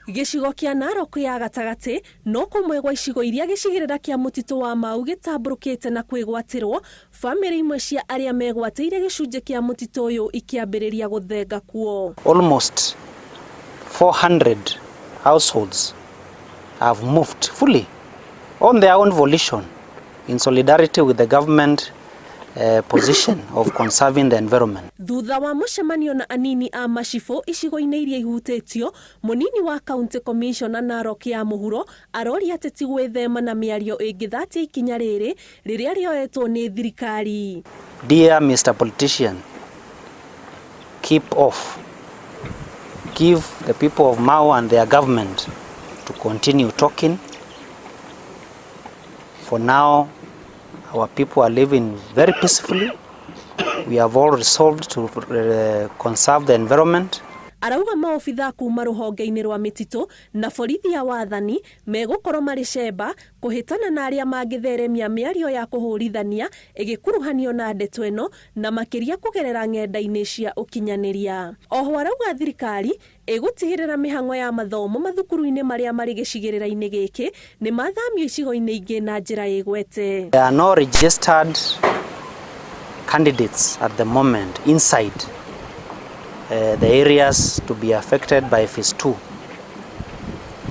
Gĩcigo kĩa Narok ya gatagatĩ no kũmwe gwa icigo iria gĩcigĩrĩra kĩa mũtitũ wa Mau gĩtambũrũkĩte na kwĩgwatĩrwo, bamĩrĩ imwe cia arĩa megwatĩire gĩcunjĩ kĩa mũtitũ ũyũ ikĩambĩrĩria gũthenga kuo. Almost 400 households have moved fully on their own volition in solidarity with the government position of conserving the environment. Thutha wa mũcemanio na anini a macibũ icigo-inĩ iria ihutĩtio, mũnini wa county commissioner Narok ya mũhuro aroria ateti gwĩthema na mĩario ĩngĩthatia ikinya rĩrĩ rĩrĩa rĩoetwo nĩ thirikari. Dear Mr. Politician, keep off. Give the people of Mau and their government to continue talking. For now, our people are living very peacefully. We have all resolved to conserve the environment. Arauga maobitha kuma rũhonge-inĩ rwa mĩtitũ na borithi ya wathani megũkorwo marĩ cemba kũhĩtana na arĩa mangĩtheremia mĩario ya kũhũrithania ĩgĩkuruhanio na ndeto ĩno na makĩria kũgerera ng'enda-inĩ cia ũkinyanĩria. Oho arauga thirikari ĩgũtigĩrĩra mĩhang'o ya mathomo mathukuru-inĩ marĩa marĩ gĩcigĩrĩra-inĩ gĩkĩ nĩ mathamio icigo-inĩ ingĩ na njĩra ĩgwete. There are no registered candidates at the moment inside the areas to be affected by phase 2.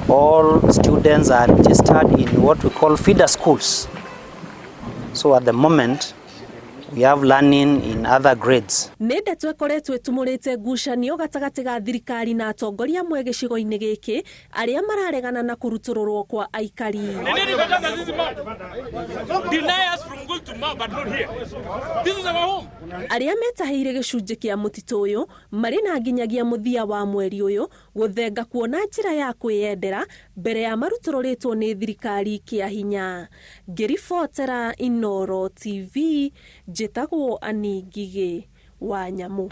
All students are registered in what we call feeder schools. So at the moment, we have learning in other grades. Nĩ ndeto ĩkoretwo ĩtumũrĩte ngucanio gatagatĩ ga thirikari na atongoria amwe gĩcigo-inĩ gĩkĩ arĩa mararegana na kũrutũrũrwo kwa aikari. Deny us from going to Mau, but not here. This is our home. Arĩa metahĩire gĩcunjĩ kĩa mũtitũ ũyũ marĩ na nginyagia mũthia wa mweri ũyũ gũthenga kuona njĩra ya kwĩyendera mbere ya marutũrũrĩtwo nĩ thirikari kĩa hinya. Ngĩribotera Inooro TV, njĩtagwo Annie Ngigĩ wa Nyamũ.